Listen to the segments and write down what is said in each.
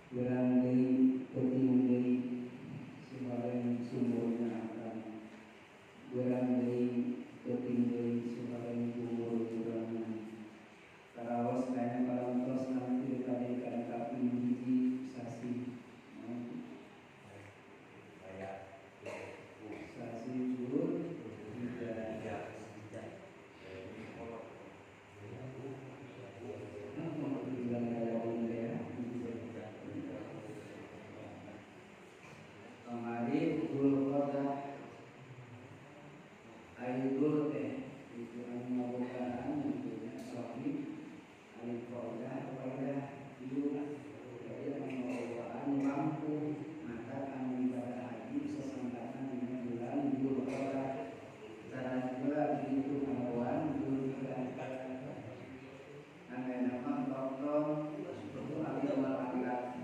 Berang deui peuting deui sumareng sumurna akan berang deui peuting deui sumareng kubur urangna karaos kayana parantos hampir kade kana kaping hiji sasi sasi Jul hijjah bulan Ramadan ya. Kamari Dzulqa'dah Aidul teh itu anu ngabogaan gitu nya sohib alif qa'dah qa'dah ieu jadi anu ngabogaan mampu maka anu ibadah haji sasangkana dina bulan Dzulqa'dah cara juga begitu ngabogaan Dzulqa'dah nah nama lockdown itu alif wal akhirat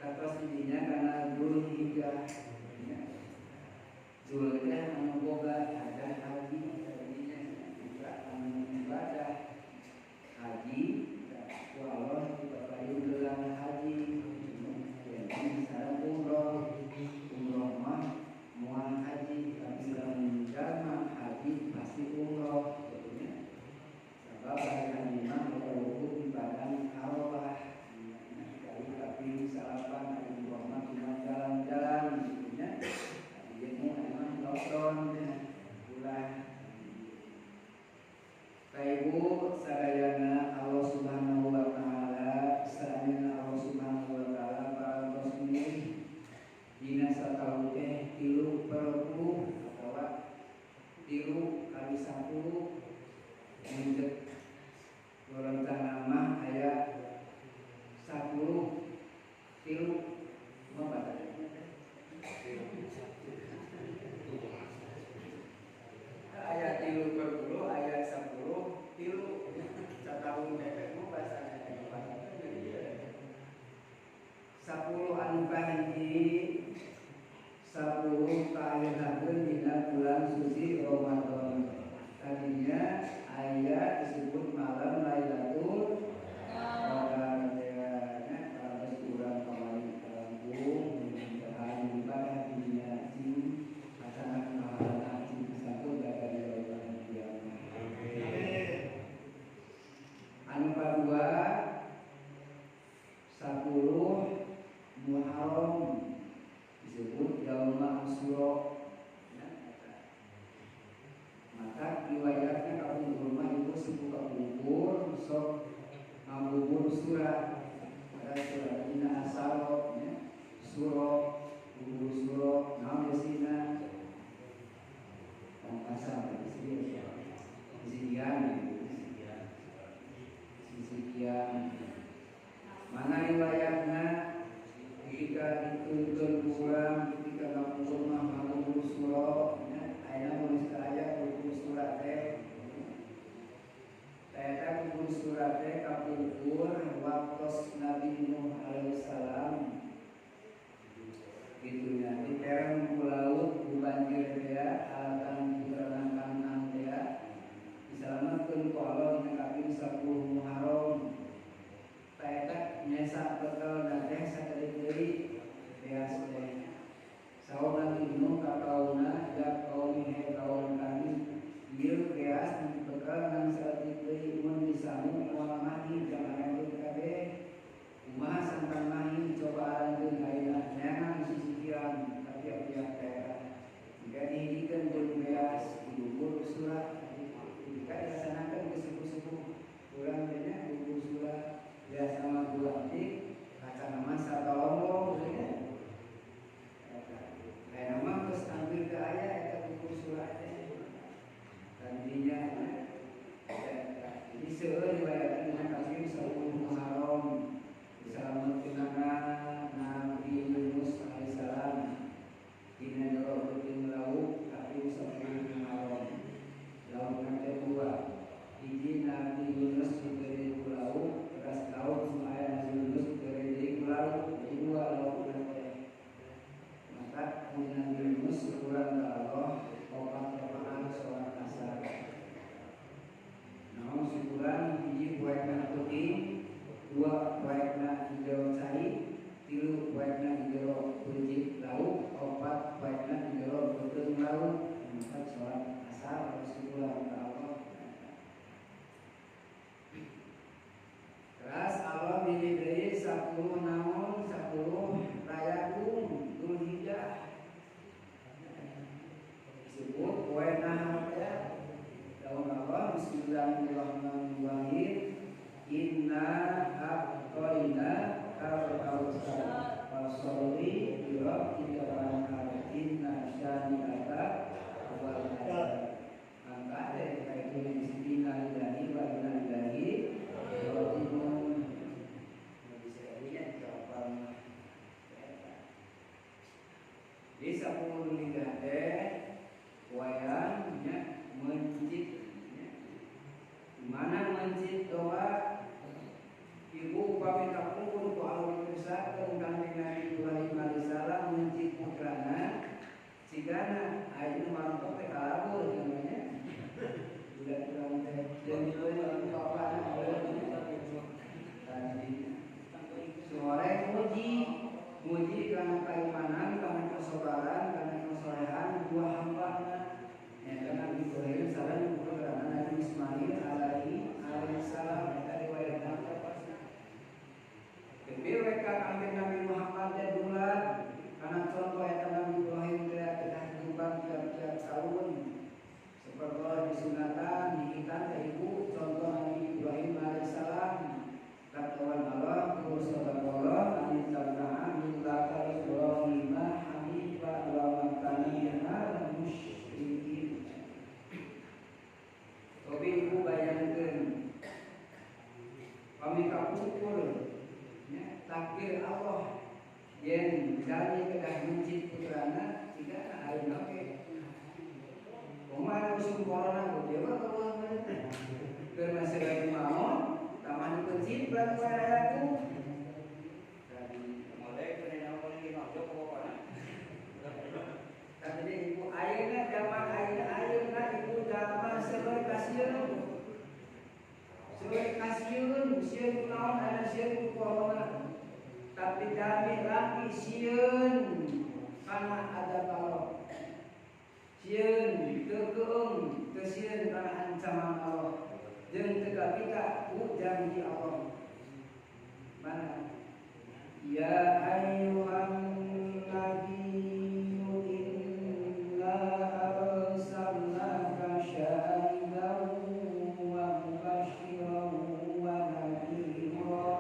kata intinya karena Dzulhijjah Dzulhijjah anu boga ada haji tadinya juga anu ibadah haji ku Allah dipapayun gelar haji jadi misalnya umroh umroh mah moal haji tapi lamun jalma haji pasti umroh gitu sebab haji mah wukuf di badan Arafah dari tapi salapan ari umroh mah cuma jalan-jalan gitu nya ieu mah lockdown ulah Ibu sadayana Allah Subhanahu wa taala sadayana Allah Subhanahu wa taala parantos milih dina sataun teh 3/10 atawa 3 kali 10 munjet rencana mah aya 10 tilu mah baca aya 3/10 aya 10 tilu sataun teh mah bahasana 10 anu kahiji 10 kaayanakeun dina bulan suci Ramadan. Tadinya ayat disebut malam Lailatul Qadar ya parantos urang kamari kampung mudah-mudahan ibadah dunia cing hasanah pahala cing satu dari yaumul kiamah. Anu kadua 10 Muharram disebut Yaum Asyura. Maka riwayatnya kapungkur mah itu suku kapungkur sok ngabubur surat pada surat dina asaro nya suro bubur suro naon desina pangkasa sisian sisian mana riwayatnya ketika dituntun kurang ketika kapungkur mah ngabubur suro nya ayeuna mun aya buku surat teh eta buku surat teh kapungkur waktos Nabi Nuh alaihissalam gitunya ditereng ku laut ku banjir teh alatan putrana Kanaan teh disalametkeun ku Allah dina kaping 10 Muharram eta nyesa bekel teh sakedik deui beas teh saur Nabi Nuh ka kaumna ya kaum he kaum kami ieu beas bekal ngan saeutik deui mun disangu moal mahi jangan aranjeun kabeh kumaha sangkan mahi coba aranjeun ayeuna neangan sisikian ka tiap-tiap daerah jika dihijikeun jeung beas dibubur surat jika dilaksanakeun ke suku-suku urang teh nya bubur surat beas sama gula tik kacang mah satolong gitu nya. Kayak mah terus ambil ke ayah eta buku surat teh. Tadinya jadi seueur riwayat dina kaping 10 Muharram disalametkeunana Nabi Yunus alaihissalam dina jero peuting laut kaping 10 Muharram. Laut teh dua. Hiji Nabi Yunus diberi ku laut, teras laut nu aya Nabi Yunus diberi deui ku laut, jadi dua laut teh. Maka Nabi Yunus syukuran ke Allah opat rakaat sholat asar. dua poekna di jero cai, tilu poekna di jero peuncit laut, opat poekna di jero beuteung laut. Empat sholat asar Rasulullah ka Allah. Terus Allah milih deui 10 naon 10 rayagung Dzulhijjah. Disebut poe nahar ya. Daun Allah bismillahirrahmanirrahim. Inna a'tayna kal kautsar fasholli li rabbika wanhar inna syani'aka huwal abtar. Maka ada kaitan di sini inna lillahi wa inna ilaihi raji'un. Bisa lihat jawaban. Di 10 Dzulhijjah teh wayangnya mencit. Mana mencit doa ibu upami kapungkur ku Allah dikersakeun Kanjeng Nabi Ibrahim alaihissalam mencit putrana cigana ayeuna marontok teh kalabur namanya budak urang teh jeung ieu bapana tadi sore muji muji kana keimanan kana kesabaran kana kesolehan dua hambana ya kana Nabi Ibrahim sareng putrana Nabi Ismail alaihi salam eta riwayatna Tapi mereka kanjeng Nabi Muhammad teh bulan karena contoh eta Nabi Ibrahim teh kedah kurban tiap-tiap tahun seperti disunatan dihitan teh ibu contoh Nabi Ibrahim alaihissalam katawan Allah ku sadaqallah an tabi'a millata Ibrahim hanifa wa ma kana minal musyrikin. Tapi ibu bayangkeun kami kapungkur ya, takdir Allah yen jalmi kedah mencit putrana jika ayeuna oge kumaha musim corona gede we kawan keur masih lagi maot tamah dipencit berarti wae tadi mulai kena paling lima jam pokoknya. Tapi ibu ayeuna zaman ayeuna ayeuna ibu zaman seueur kasieun. Seueur kasieun sieun kunaon aya sieun ku corona. Tapi jalmi laki sieun kana azab Allah. Sieun teu keung teu sieun kana ancaman Allah. Jeung teu kabita ku janji Allah. Mana? Ya ayyuhan nabiyyu inna arsalnaka syahidan wa mubasysyiran wa nadhira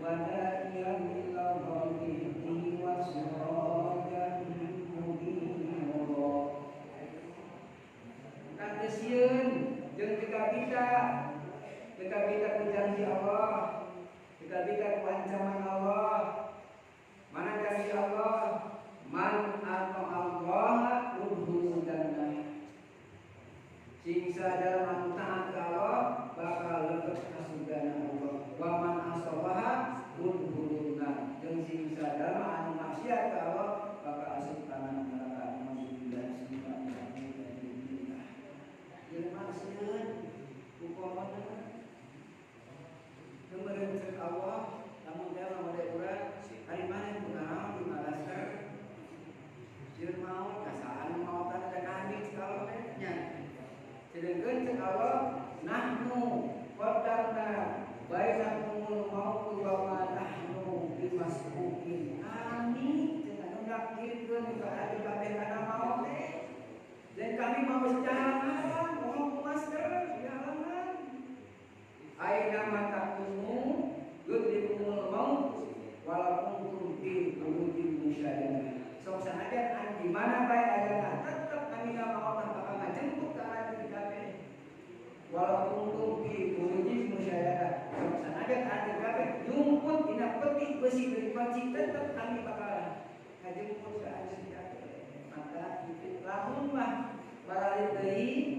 wa da'iyan ila Allahi wa sirajan munira. Kata sieun jeung teu kabita ku janji Allah, teu kabita ku ancaman Allah. Mana janji Allah? Man atau Allah udhul jannah. Sing sadar anu taat ka Allah bakal lebet ka surgana Allah. Wa man asabaha udhulun nar. Jeung sing sadar anu maksiat ka Allah bakal asup kana neraka. Nauzubillah subhanallah. Jelema sieun ku corona. Kemarin cek Allah, lamun teh mah mode urang, hari mana kunaon di Madagaskar. Sieun maot, kasaan maotan ada kami cek Allah teh nya. Sedengkeun cek Allah, nahnu qadarna bainakumul mautu wa ma nahnu bimasbuqin. Kami cenah nu nakdirkeun ka adi kabeh kana maot teh. Dan kami mau sejalan, mau ku masker sejalan. Aina matakunu yudrikumul maut walau kuntum fi burujin musyayyadah. Sok sanajan an di mana bae ayana tetep kami maot bakal ngajemput ka arah kabeh. Walau kuntum fi burujin musyayyadah. Sok sanajan an di kabeh jungkut dina peti besi dari panci tetep kami bakal ngajemput ka arah kabeh. Maka itu lamun mah baralih deui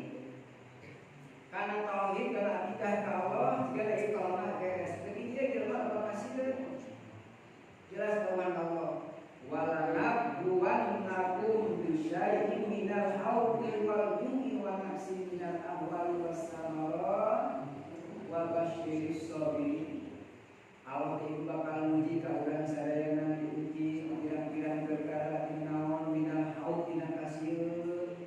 karena tauhid, karena akidah ka Allah, jika dari corona beres. Tapi dia jelema bakal kasieun. Jelas kawan Allah. Wala nabluwannakum bisyai'in minal khawfi wal ju'i wa naqsin minal amwali was samarat wa basyiris sabirin. Allah ibu bakal muji ka urang sadayana diuji pirang-pirang perkara tina naon minal haud tina kasieun.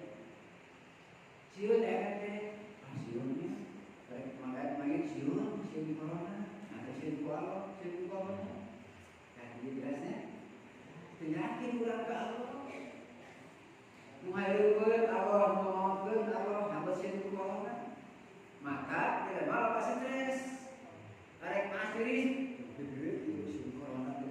Sieun eta teh, ah sieun nya. Rek mangga mangga sieun, sieun di corona. Nah, sieun ku Allah, sieun ku corona. Nah, ieu jelasnya. Teu yakin urang ka Allah. Nu hayeukeun Allah, nu maotkeun Allah, hamba sieun ku corona. Maka tidak malah pasti stres. Karek masiris corona tuh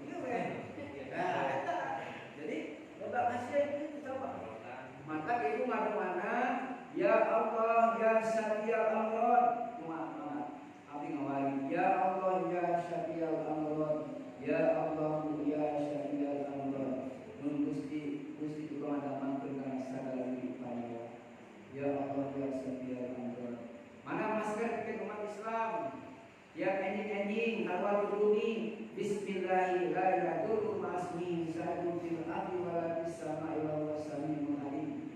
nah, jadi loba kasih itu coba. Maka ibu mana ya Allah ya Syafiyal Amrad. Kumaha abdi ngawari ya Allah ya Syafiyal Amrad. Ya Allah ya Syafiyal Amrad. Mun Gusti Gusti tukang damangkeun kana sagala panyawa. Ya Allah ya Syafiyal Amrad. Mana masker ke umat Islam? Ya anjing-anjing keluar bumi. Bismillahirrahmanirrahim. La yadurru ma'asmihi syai'un fil ardi wa la fis sama'i wa huwas samiul alim.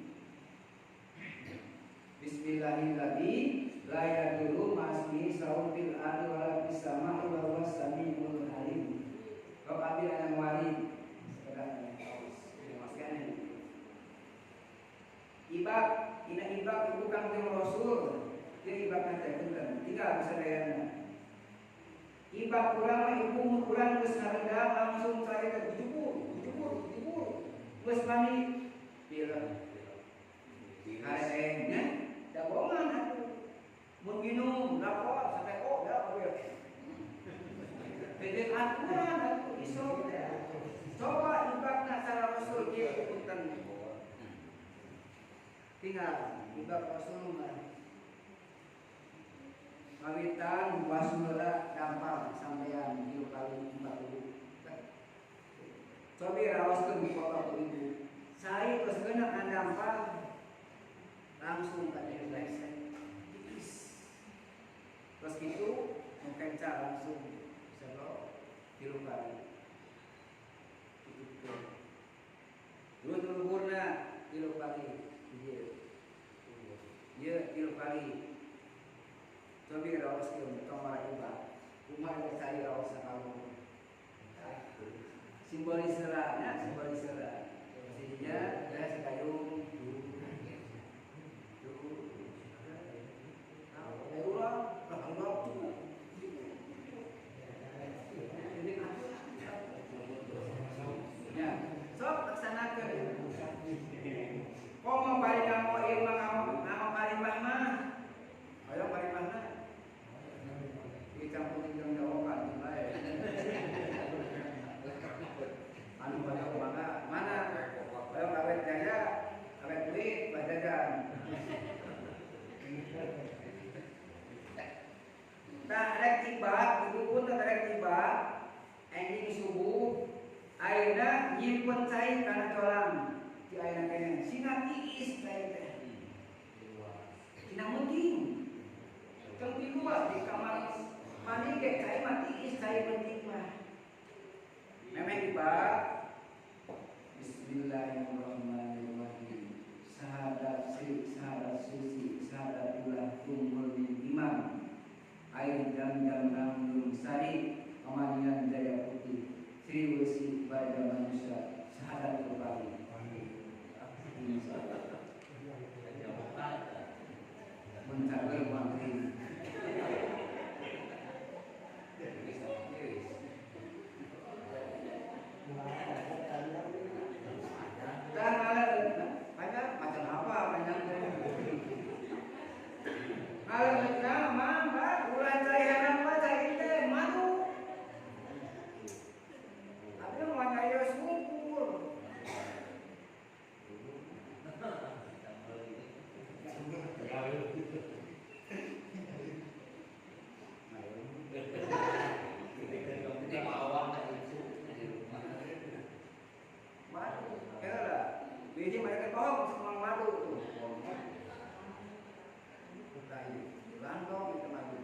Bismillahirrahmanirrahim. La yadurru ma'asmihi syai'un fil ardi wa la fis sama'i wa huwas samiul alim. Kau ambil anak wali sekedar maskernya. Ibak, ina ibak ibu Kangjeng Rasul. Dia ibakna teh punten, tinggal sadayana. Ibak kurang mah ibu kurang geus ngaredam langsung cai teh jujubur, jujubur, jujubur. Geus mandi pilek. Kareeng nya da bohongan atuh. Mun minum lapor sampai oh da kabeh. Bede aturan atuh iso teh. Coba ibakna cara Rasul kieu punten. Tinggal ibak Rasul mah. Kawitan basmala dampal sampean 3 kali 40. Cobi raoskeun ku bapak ibu. Cai geus geuna dampal langsung ka dieu resek. Tipis. Terus kitu mengkenca langsung selo 3 kali. Tutupkeun. Luhur-luhurna 3 kali. Ieu. Ieu 3 kali. Cobi raoskeun tong mara ibak. Kumaha geus cai raos sakalung. Simbolis heula nya, simbolis heula. Jadinya ya sekayung ulang, ulang. Ya, sok laksanakeun. Komo bari kamu ieu mah kamu parimbah mah. Ayo parimbahna. Dicampur jeung jawaban bae. Anu hoyong mangga mana? Hoyong awet jaya, awet duit, bajajan. Tah rek tibak, ibu pun teh rek tibak, anjing subuh ayeuna nyimpen cai kana colang. Di ayeuna keneh sina tiis cai teh. Sina penting. Tong di luar di kamar mandi ge cai mah tiis, cai penting mah. Memang ibak Bismillahirrahmanirrahim. Sahadat sahadat suci sahadatullah tunggul min imam. Air jam-jam rambung sari pemanian jaya putih Sri Wesi pada manusia sahadat kembali. Mencapai maghrib. Dan panjang macam apa panjang? Kalau nama mbak ulah cairan mah cai teh malu. Tapi mau cai sungkur. Madu, kira biji mereka bohong semua madu tuh. Landong itu madu.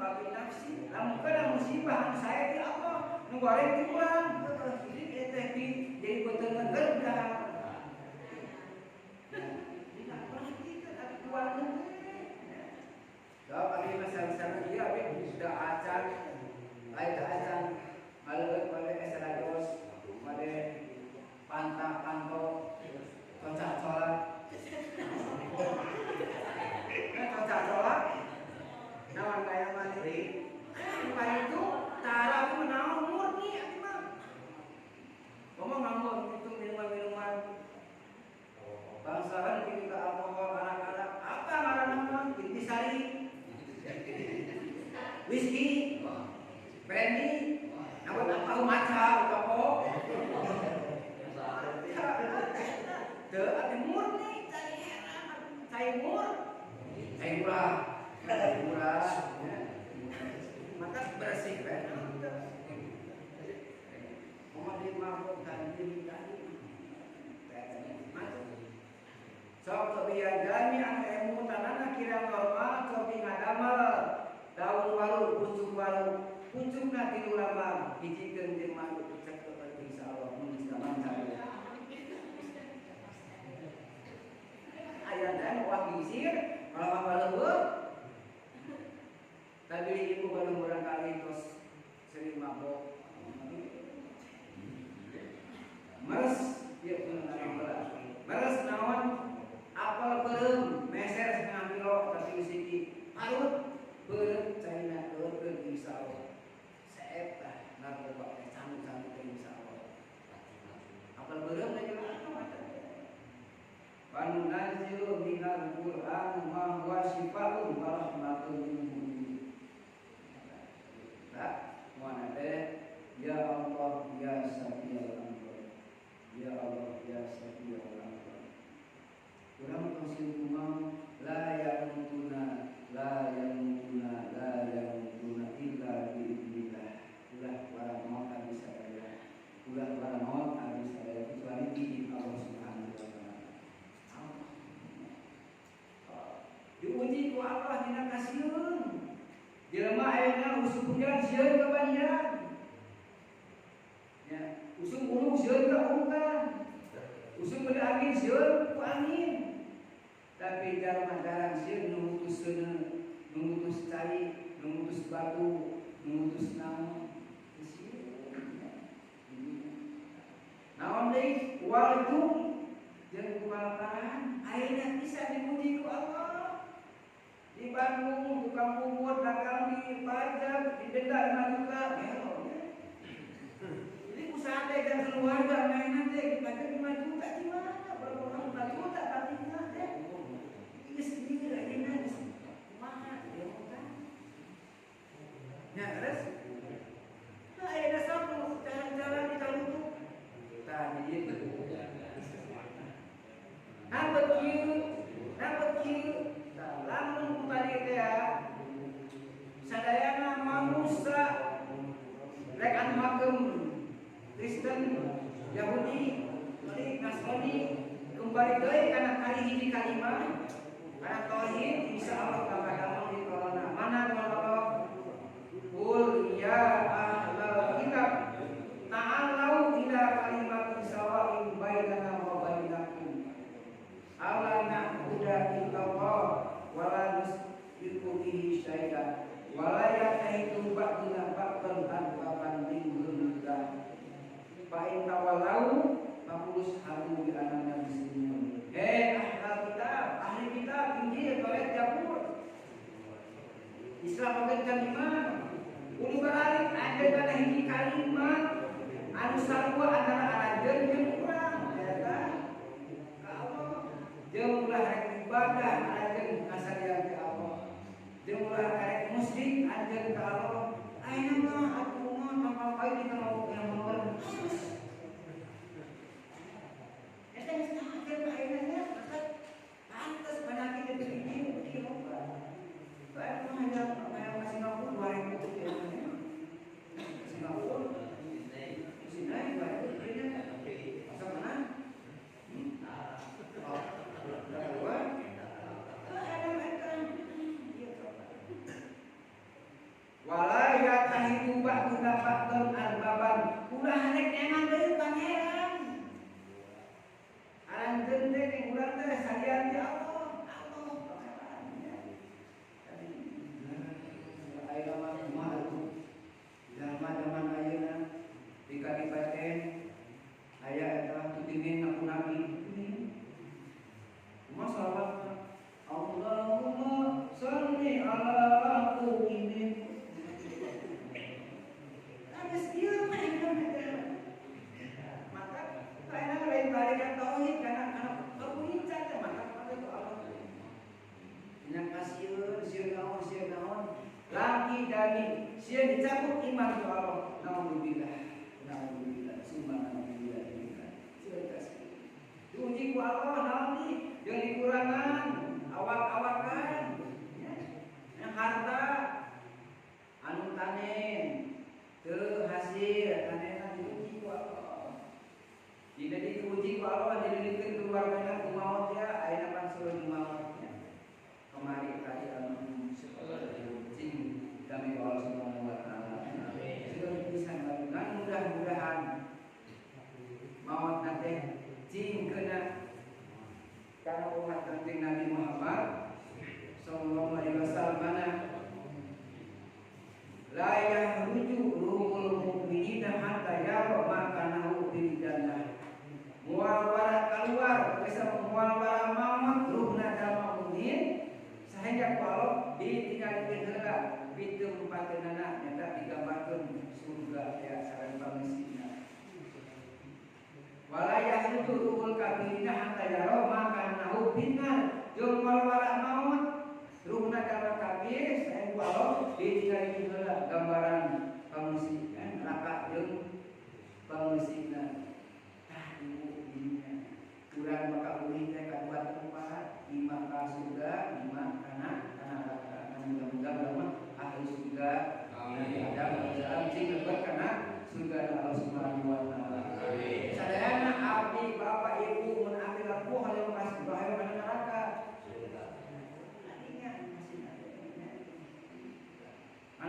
asaba fi nafsi. Lamun kana musibah anu sae ti Allah, nu goreng ti urang. Jadi teh jadi beuteungeun dahar. Dina perhatikan ari keluarga teh. Sebab ari masa-masa ieu abi da acan, lain da acan. Maleut bade esarados, bade pantah panto, cocak colak. Cocak colak. Naon kaya maneh? Kan itu tara ku naon murni atuh mah. Ngomong ngomong itu minuman-minuman. Bangsawan kita alkohol anak-anak apa ngaranna mah intisari. Whisky, brandy, namun apa maca toko. Teu atuh murni cai heran, cai mur, cai murah, cai murah. Maka bersih kan. Ngomong di mabok tadi tadi. Sok cobian jami anu emutanana kira normal cobi ngadamel daun waru pucuk waru pucukna tilu lambang hijikeun jeung madu cek insyaallah mun geus manca. Aya teh wah gingsir kalau baleuweut tadi ibu baru murang kali terus sering mabok. Meres ieu bener. Meres naon apel beureum meser setengah kilo tapi siki parut beureum caina leukeun insyaallah. Seep tah narkoba teh canu-canu teh insyaallah. Apel beureum teh jelema mah. Wa nunazzilu minal Qur'an ma huwa syifaa'un wa rahmatun lil mu'minin. Nah, mana teh ya Allah ya Safiyal Amr. Ya Allah ya Safiyal Amr. Urang tong sieun la yamutuna la yamutuna la yamutuna illa bi idznillah. Ulah warang maut abdi sadaya. Ulah warang maut abdi sadaya kecuali izin Allah Subhanahu wa taala. Diuji ku Allah dina kasieun. Jelema ayeuna usum hujan sieun ka banjiran. Ya, usum uluk sieun ka ulukan. Usum beda angin sieun ku angin. Tapi jalma jarang sieun nu mutus seuneu, nu mutus cai, nu mutus batu, nu mutus naon. Sieun. Naon deui wal jeung kukalaparan ayeuna bisa diuji ku Allah. Di Bandung tukang bubur dagang di pajak didenda 5 juta gelo ya. Jadi usaha teh dan keluarga mainan teh dipajak 5 juta di mana berapa orang 5 juta patingna teh. Geus sendiri ayeuna geus kumaha gelo kan. Ya terus nah ayeuna sok jalan-jalan di Talutu. Tah di dieu. Nah kieu, nah kieu. Lamun tadi teh sadayana manusia rek anu hakem Kristen, Yahudi, Nasrani kembali deui kana kali hiji kalimah kana tauhid insyaallah bakal gampang ditolona. Mana Allah? Qul ya ahlal kitab ta'alu ila kalimatin sawa'in bainana wa bainakum alla na'budu illallah wala nusriku bihi syai'an wala yattakhidhu ba'duna ba'dan arbaban min dunillah fa in tawallaw faqul ashhadu bi anna muslimun. Hei ahli kitab, ahli kitab Injil, Taurat, Zabur, Islam oge can iman kudu balik ada kana hiji kalimat anu sarua antara aranjeun jeung urang eta ka Allah jeung ulah rek ibadah anjeun kasarian ka Allah jeung ulah rek musyrik anjeun ka Allah. Ayeuna mah atuh mah tangkal kayu di kana yang nomor khusus eta geus nahakeun ayeuna nya maka pantes penyakit teh bieu kieu loba. Bae mah hayang hayang ka Singapura 2000 teh Singapura Sinai bae beureuna asa mana? Oh, Disuman ku Allah. Naudzubillah. Naudzubillah. Summa naudzubillah. Diuji ku Allah naon di jeung dikurangan awak-awakan ya harta anu tanen teu hasil tanena diuji ku Allah. Dina diuji ku Allah dididikeun keluargana ku maot ya ayeuna pan seueur nu maot nya. Kamari tadi anu cing kami Allah Subhanahu wa taala. Amin. Pisan ngan mudah-mudahan maot teh cing kena karena umat Kanjeng Nabi Muhammad sallallahu alaihi wasallam la yahruju ruhul mu'minina hatta yara makanahu fil jannah. Moal bara keluar bisa moal bara maut ruhna jalma mukmin sehingga kalau ditinggalkeun heula pitempateunana nyata digambarkeun surga ya sareng pamisina. Wala yahruju ruhul kafirina hatta yara makanahu finnar. Jeung moal bara maut ruhna jalma kafir saeng walau ditinggalikeun heula gambaran pangusina neraka jeung pangusina. Tah ibu dirinya urang bakal ulih teh ka dua tempat, lima ka surga, lima kana neraka. Mudah-mudahan urang mah ahli surga. Amin. Adam alaihissalam cing lebet kana surga Allah Subhanahu wa taala. Amin. Sadayana abdi bapak ibu mun abdi laku hoyong ka surga hoyong kana neraka.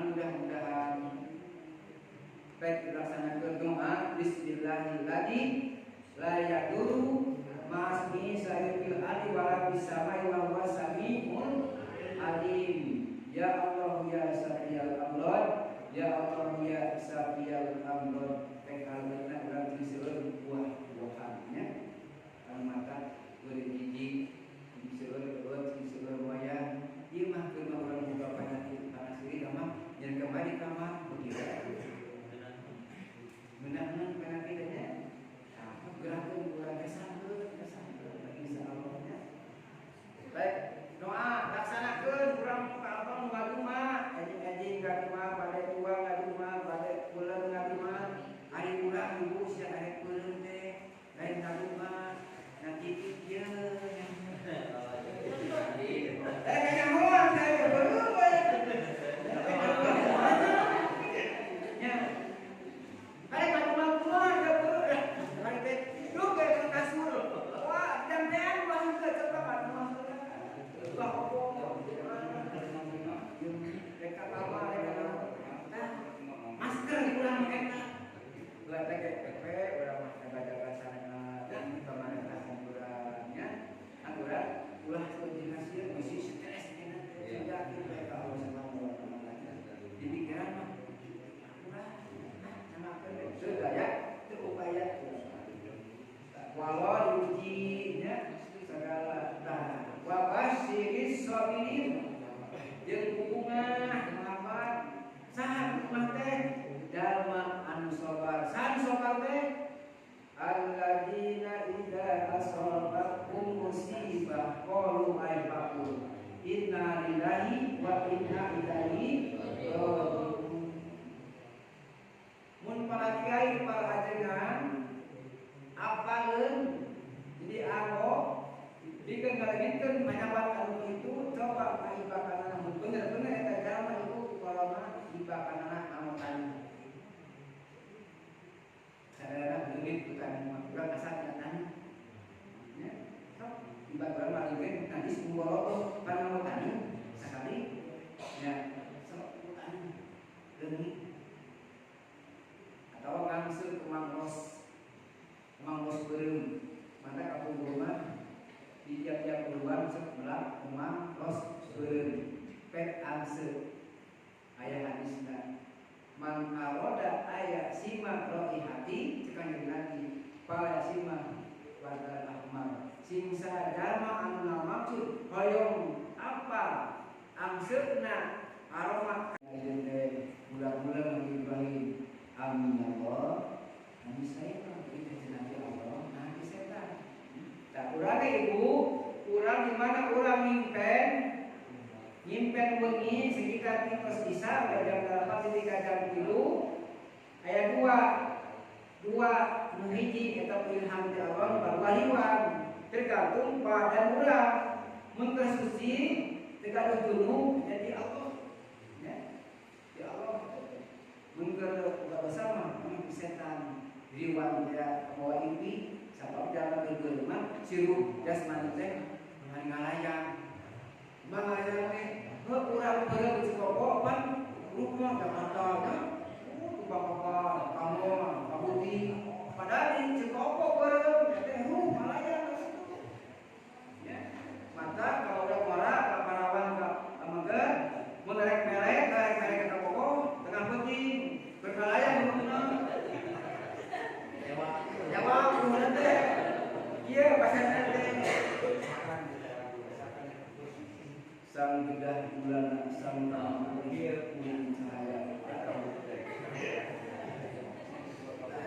Mudah-mudahan baik dilaksanakan doa bismillahirrahmanirrahim la yaduru ma'asmihi syai'un fil ardi wala fis samai wa huwa samiul alim. Ya Allah ya Safiyal Amrad, ya Allah ya Safiyal Amrad. Rek kalbeuna urang seueur buah-buahan nya. Kan mata beureum hiji, seueur eueut, seueur wayah. Ieu mah keur urang boga penyakit panas diri mah nyen kembali ka mah begitu. Menang penyakit nya. Tah gerakeun urang teh sangkeun insyaallah nya. Baik, doa laksanakeun urang ka Allah nu ngaduma, anjing-anjing ngaduma, bade tua ngaduma, bade puleun ngaduma. Ari urang ibu sia arek peureum teh, lain ngaduma, nanti ieu. Kanyahoan saya beureum bae. Nya. Bade ngaduma kumaha da beureum. Bade teh duduk ke kasur. Wah, jampean mah henteu cepat ngaduma. Ulah opo reka lama reka lama. Nah, masker kurang eta. Ulah teh pepe urang mah jaga-jaga sareng pemerintah urangnya. Urang ulah teu hasil bisi stres dina teh. Yakin bae ka Allah Subhanahu wa taala. Di pikiran mah ulah namakeun teu daya teu upaya. Walau diuji nya segala tah. Wa basyiris sabirin jeung bungah Muhammad saha bungah teh jalma anu sabar saha anu sabar teh alladzina idza asabatkum musibah qalu ayfaqu inna lillahi wa inna ilaihi raji'un. Mun para kiai para ajengan apaleun jadi anggo dikeun manyabat anu kitu coba kahibakanana mun bener-bener eta jalma ibu corona hibakanana anu tani. Sadayana beungit ku tani mah urang asal tina tani. Nya sok hibak urang mah leungit najis mumboroh pan anu tani sakali nya sok ku tani leungit. Atawa ngangseut kemang ros beureum mata kapungkur mah di tiap-tiap keluar sok melak kemang ros beureum pet angse aya hadisna man aroda aya sima roihati cek Kanjeng Nabi fala sima warna ahmar sing saha anu maksud hoyong apa angseuna aroma ayeuna teh mula-mula Nabi Ibrahim amin Allah amin saya mah nanti Allah nanti setan. Tak urang ibu, urang di mana urang nyimpen wengi sekitar ka tos isya we jam 8 nepi ka jam 3 aya dua nu hiji eta ilham ti Allah baru tergantung pada urang mun teu suci teu gaduh junub jadi Allah ya ya Allah mun keur boga dosa mah mun setan riwan dia bawa impi sabab jalan ke mah sirup jasmani teh ngalayang ngalayang teh heuh urang beureum Cikopo pan rumah Jakarta nya tukang kapal kamu kabuti padahal di Cikopo beureum teh ruh ngalayang ka situ ya maka kalau udah ngora ka Parawan ka Amengkeun mun rek melek ka Cikopo tengah penting berkalayang mun jawab kumaha teh ieu pasana teh sang gedah bulan sang tampuhir kuning cahaya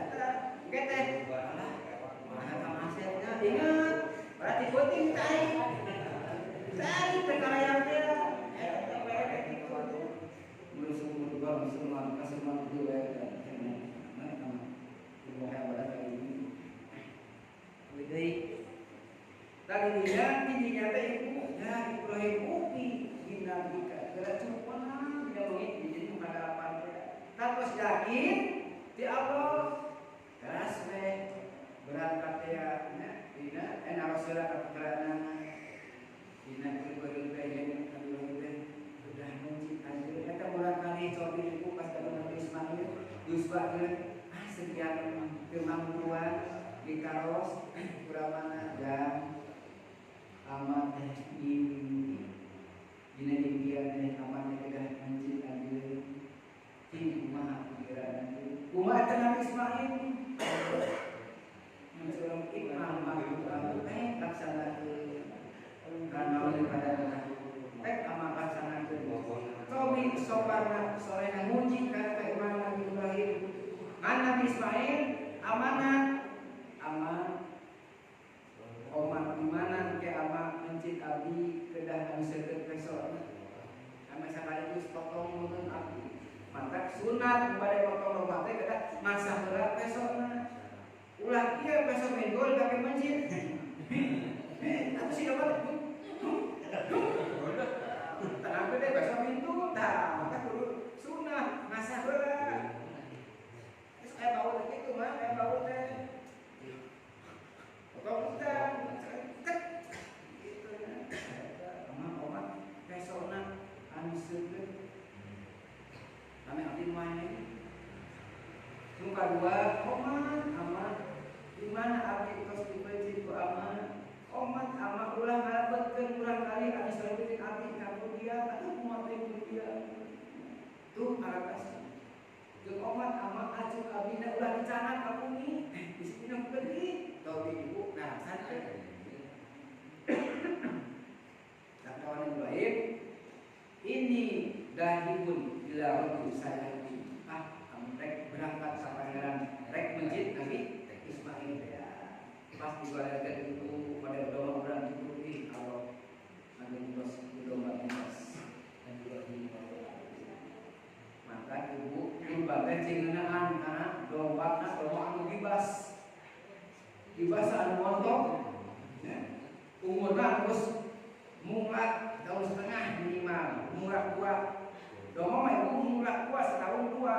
eta ge teh mana kang asepnya ingat berarti penting cai cai teh teh eta teh kitu mun sumur dua musulman kaseman dua mana kang tadinya tidinya teh ibu ya Ibrahim upi binabika geura cupona dina leungit jadi nu kadalapan teh terus yakin ti Allah keras we berangkat teh nya dina ena rasulullah ka putrana dina keur beureum teh nya ka Ibrahim teh udah mencit anjeun eta murang kali cobi ibu pas ka Nabi Ismail yuswa ah sekian kemampuan di karos kuramana dan amat teh mimpi dina impian teh amat teh kedah mencit anjeun ti kumaha pikiran anjeun kumaha teh Nabi Ismail menculung imam mah teh laksanakeun kanaon pada teh amat laksanakeun cobi sobarna sorena muji ka keimanan Nabi Ibrahim ngan Nabi Ismail amanat aman omat dimana ke ama mencit abdi kedah anu seukeut pesona ama sakaligus potong meureun abdi mantak sunat bade potong domba teh kedah masa heula pesona ulah ieu peso menggol ka mencit atuh si domba tenang teh peso pintu tah maka kudu sunah masa heula geus aya bau teh kitu mah aya bau teh potong udang gitu ya ama omat pesona anu seukeut kami abdi moal nu kadua omat ama di mana abdi tos dipencit ku ama omat ama ulah ngalebetkeun urang kali anu saleutik abdi ka dia atuh kumaha teh dia tuh arakas jeung omat ama acuk abdi na ulah dicanak ka bumi bisi dina geuih tobi ibu nah santai kawan Ibrahim ini dahibun ila rabbi sayati ah kamu rek berangkat sa pangeran rek mencit Nabi Ismail ya pas dibalelkeun itu pada domba urang itu ih Allah anu tos domba bebas dan Ibrahim maka ibu domba teh cingeunaan kana domba na domba anu bebas bebas anu montok ya umurna terus munglat tahun setengah minimal murah dua domba mah ibu murah dua setahun dua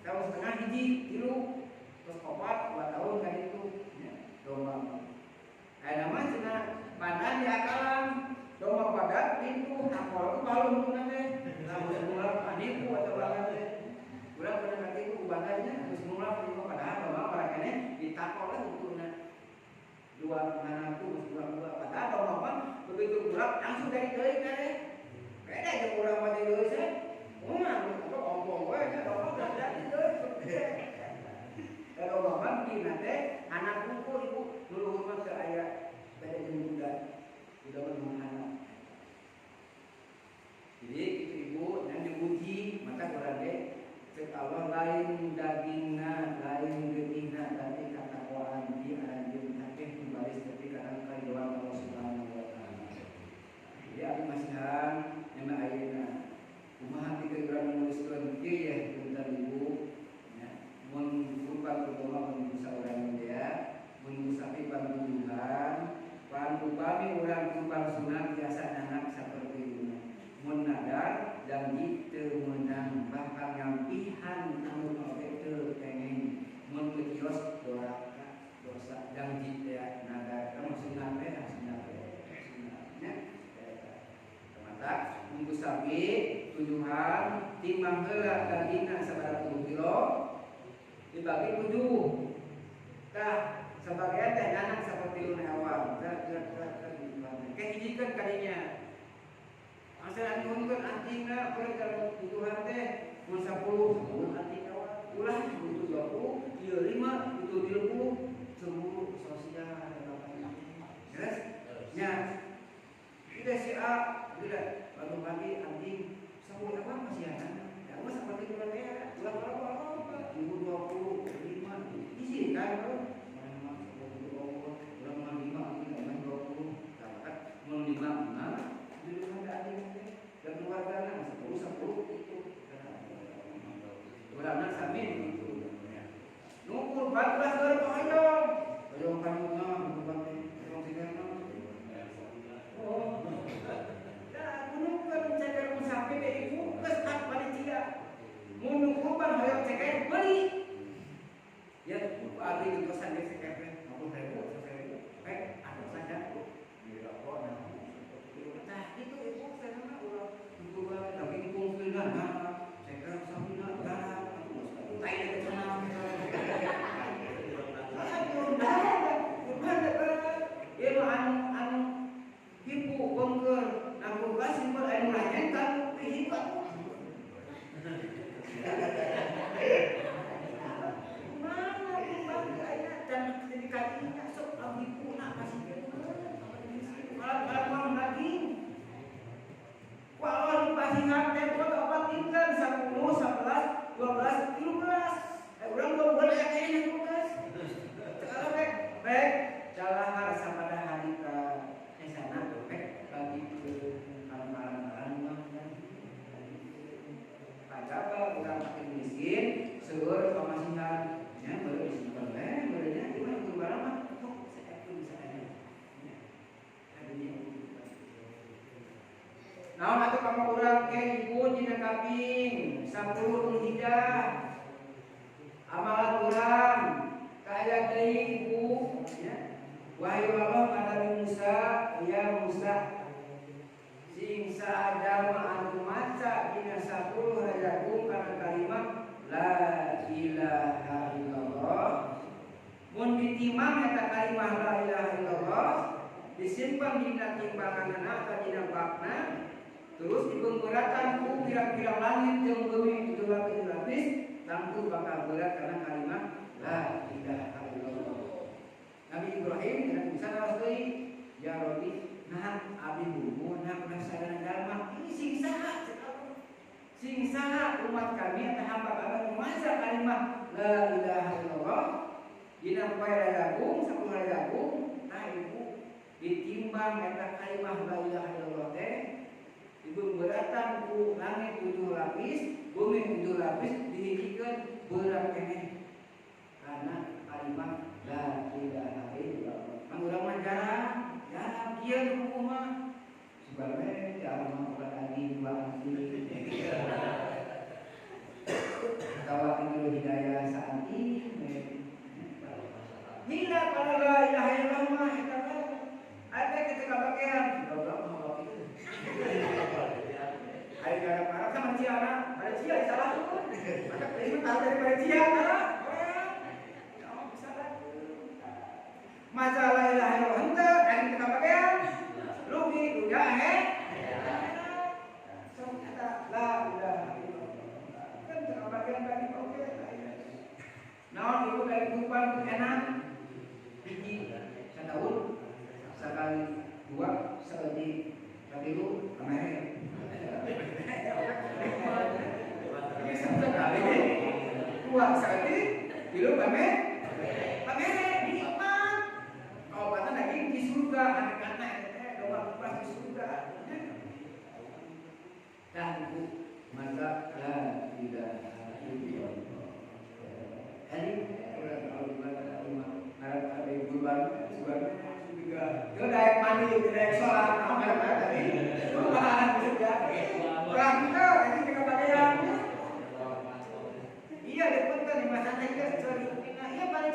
tahun setengah hiji tilu terus opat 2 tahun kan itu ya, domba aya nama cenah badan di akalan domba badan pintu takol balung teh lamun murah anipu atau urang teh urang pernah katipu badannya geus murah pintu padahal domba parakene ditakol hukumna dua anakku geus kurang dua padahal domba mah begitu kurang langsung dari deui kan teh beda jeung urang mah deui teh kumaha apa ompong we nya domba udah jadi deui da domba mah dina teh anak kumpul ibu nu luhur mah teu aya beda jeung budak budak mah anak jadi itu ibu yang diuji maka urang ge cek Allah lain dagingna lain getihna tapi katakwaan di anjeun akeh baris tapi karena karidoan Allah Subhanahu wa taala. Jadi abdi masihan nyama ayeuna 3 kios doraka dosa janji ya nada kamu maksudna teh maksudna nya mata nunggu sapi tujuhan timbang heula dagingna sabaraha 7 kilo dibagi 7 tah sebagian teh nanang saperti luna awal tah teh hijikeun kadinya asal nyuhunkeun anjingna keur kalau tujuhan teh mun 10 10 anjing awal ulah butuh 20 ieu 5 butuh 30 cemburu sosial bapaknya jelas nya tidak si A tidak lalu pagi anjing 10 apa masih ada ya mah seperti itu ya ulah berapa ibu 25 isi kan mana 10 urang mah 5 anjing mah 20 tah mun 5 mah jadi ada anjing dan keluargana 10 10 itu urangna sami itu nu kurban ulah keur hoyong hoyong kanuna kurban teh hoyong sigarna oh dah kunukeun ceker mun sapi teh ibu geus hak panitia mun kurban hoyong ceker beli ya abdi gentosan ge ceker teh 50.000 100.000 pek atuh saja di rokok nah tah itu ibu sarana urang kurban daging kungkulna nah ceker sapina darah tai teh cenah aduh dah kurban teh ieu mah anu hipu bengker nah kurban simpel anu lain kan hipu mana kurban teh aya dan jadi kadinya sok hipu na kasih kalau mau daging kalau dipasihan teh opat tingkat 10 11 12 13 urang dua bulan aya kayaknya 12 kalau baik calahar sapada hari ka esana baik bagi ke malam-malam mah kan padahal urang makin miskin seueur pamasihan nya baru disimpan we barunya gimana kurban mah kok saeun saeun nya adunya naon atuh kamu urang ke ibu dina kaping 10 Dzulhijjah amalan urang kaya deui ibu ya wahyu Allah ka Nabi Musa ya Musa sing saadama anu maca dina 10 rajagung kana kalimat la ilaha illallah mun ditimbang eta kalimah la ilaha illallah disimpan dina timbanganna atau dina bakna terus dibeungbeuratan ku pirang-pirang langit jeung bumi 7 lapis tangtu bakal berat karena kalimat la ilaha illallah. Nabi Ibrahim dengan bisa naros deui ya Rabbi nah abdi bubu nah udah sadar dharma ini sing saha sing saha umat kami atau hamba kami masa kalimat la ilaha illallah dina poe rajagung 10 rajagung tah ibu ditimbang eta kalimah la ilaha illallah teh dibeungbeuratan ku langit 7 lapis bumi 7 lapis dihijikeun berat keneh karena kalimat la ilaha illallah. Mang urang mah jarang jarang kieu nu mah sugan we jarang mah obat anjing dua anjing atawa itu hidayah saanti hila kalau la ilaha illallah mah eta mah ada ketika bagian goblok mah goblok itu ayo gara parah sama cia na pada cia disalahkeun maka ieu tahu daripada cia kana oh bisa masalah ilaha illallah henteu dan kita bagian rugi dunia eh sok eta la ilaha illallah kan teu bagian bagi oke naon ibu dari kurban enak hiji sataun sakali dua saeutik katilu kamere ini sekali dua saeutik tilu kamere nikmat kaobatan daging di surga anak-anak eta domba kupas di surga tah ibu maka la ilaha illallah. Hari urang kalau ibadah rumah ngarep ada kurban kurban juga yo daek mandi daek salat naon ngarep tadi kurban juga urang teh ini teu kabagean iya di punten di masa teh geus iya paling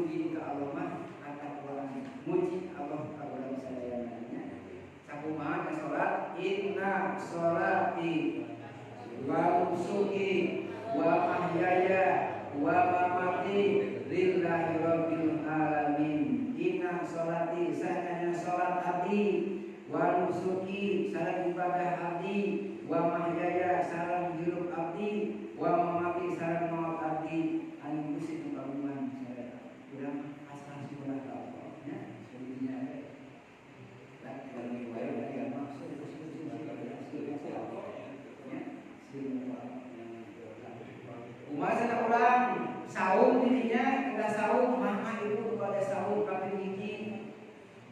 Dugi ka Allah mah katakwaan. Muji Allah ka urang sadayana nya. Sakumaha salat inna sholati wa nusuki wa mahyaya wa mamati lillahi rabbil alamin. Inna sholati sakanya salat abdi wa nusuki sareng ibadah abdi wa mahyaya sareng hirup abdi wa mamati sareng maut abdi anu Gusti nu kagungan sadaya. Urang asal syukur ka Allah nya seudinya teh. Lah bagi wae bagi maksud nya sieun. Kumaha cenah urang saum dirinya kedah saum maka ibu pada saum kaping hiji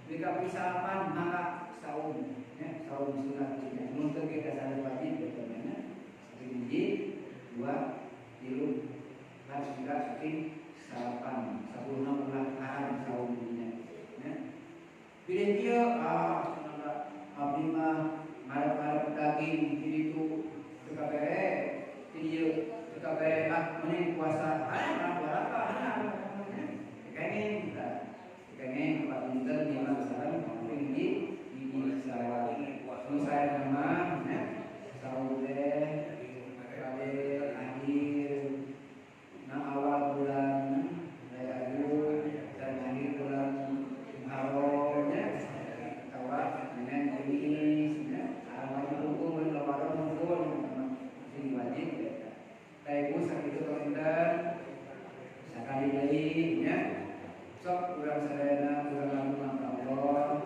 di kaping salapan maka saum ya saum sunat nya mun teu ge kasana wajib eta nya kaping hiji dua tilu harus juga kaping salapan sapuluhna ulah haram saum dirinya nya pilih kieu ah cenah abdi mah ngarep-ngarep daging di ditu teu kabere di dieu kabeh ah mending puasa ah berapa ah kenging kita kenging Pak Dinten lima sareng tinggi di sawah nu saya mah nya saum teh kade akhir na awal bulan Rajab dan akhir bulan Muharram nya atawa dengan Kamis nya wajib hukum lebaran hukum sing wajib eta. Ibu sakitu panginten sakali deui nya sok urang sadayana urang ngagungan ka Allah.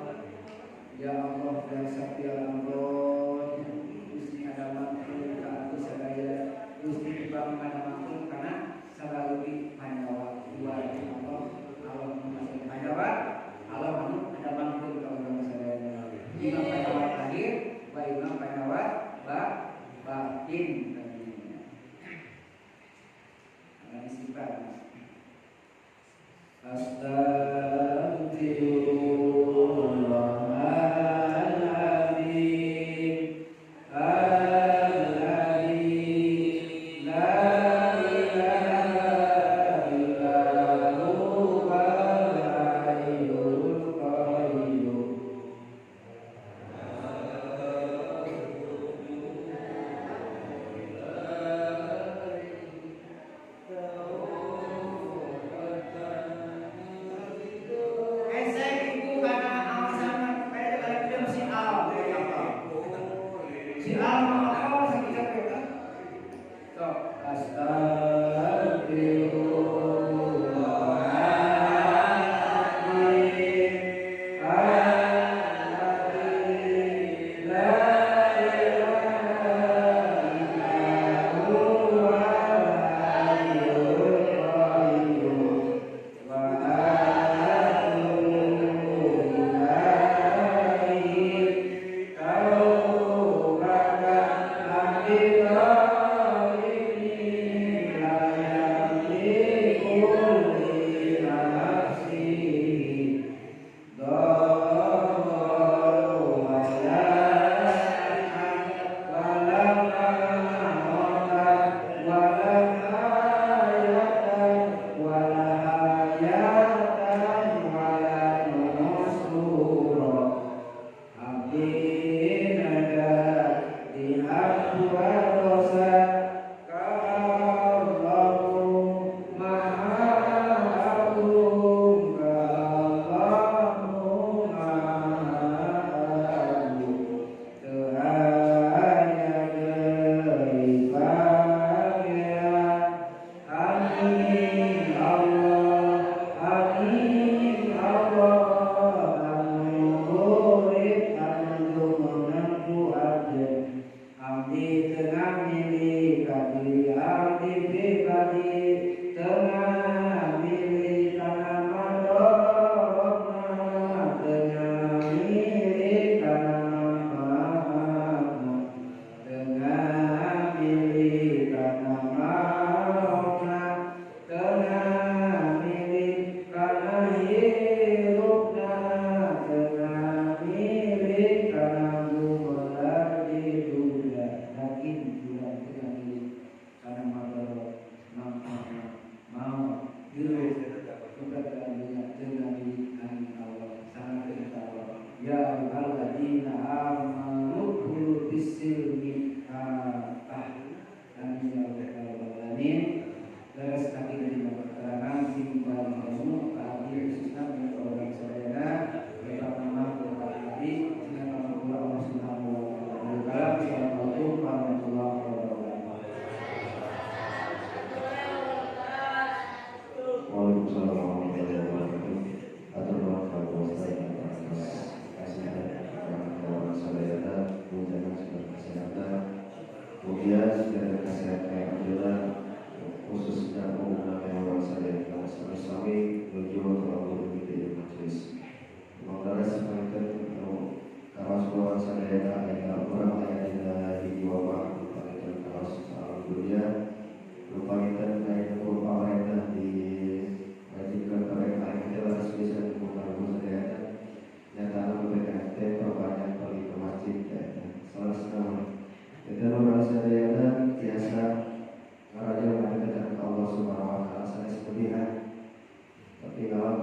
Ya Allah dan sakti Allah Gusti ngadamangkeun ka abdi sadaya Gusti ibang ngadamangkeun kana salaleuwih panyawa dua Allah Allah nu panyawa Allah anu ngadamangkeun ka urang sadayana imam panyawa lahir wa imam panyawa batin. Astagfirullahaladzim al-azim la ilaha illallah al-hayyul qayyum.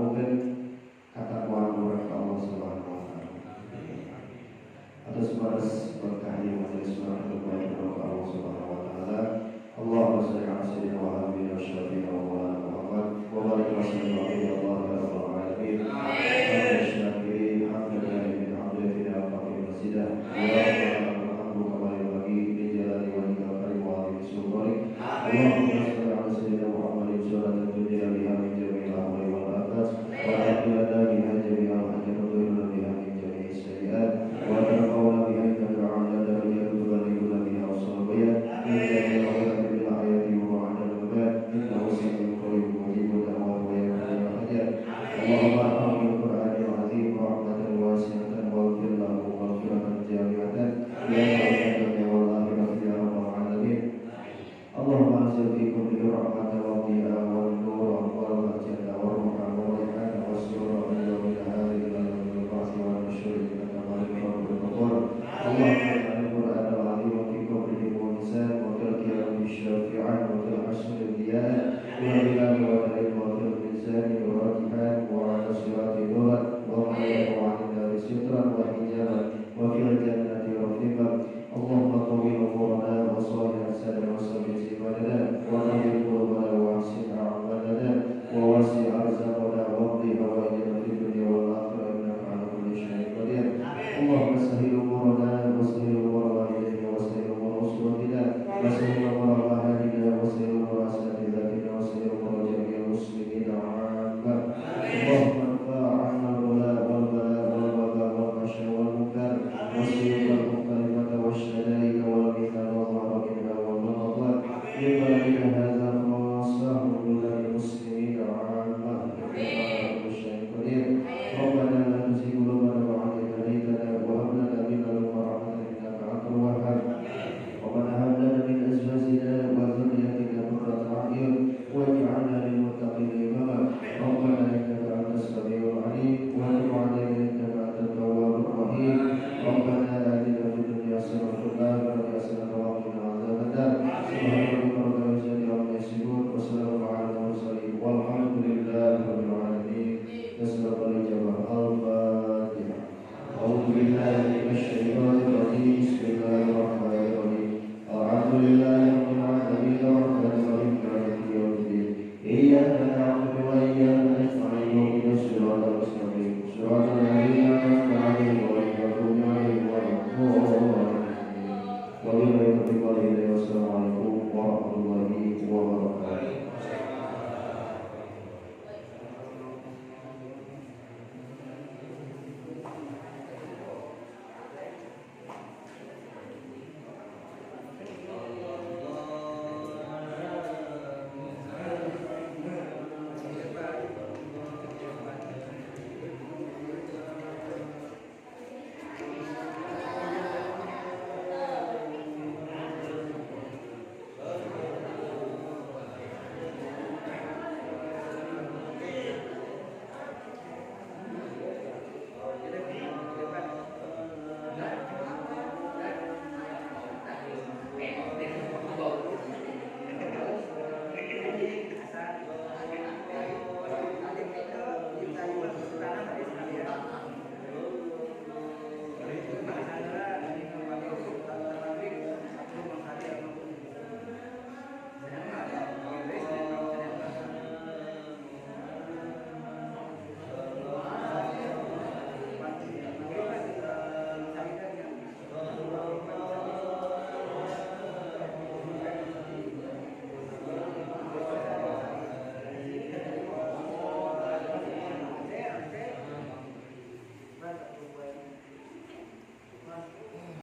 Ngalanggungkeun katakwaan urang ka Allah Subhanahu wa taala. Atas balas berkah ieu majelis urang terbaik ka Allah Subhanahu wa taala. Allahumma shalli ala sayyidina wa habibina wa syafi'ina wa maulana Muhammad wa barik wa sallim alaihi wa ala rabbil alamin. Amin. Syakirin hamdan hamdan wa masidah. Allahumma shalli ala sayyidina Muhammadin salatan tunjina biha min jami'il amri wal afat wa taqina biha jami'al hajat wa tuhiruna biha min jami'is sayyi'at wa tarfa'una biha indaka a'la darajat wa tuballighuna biha as-sawabiya min jami'il khairati bil hayati wa ba'da al-mamat innahu samii'un qariibun mujibud da'wat wa yaqdi al-hajat. Allahumma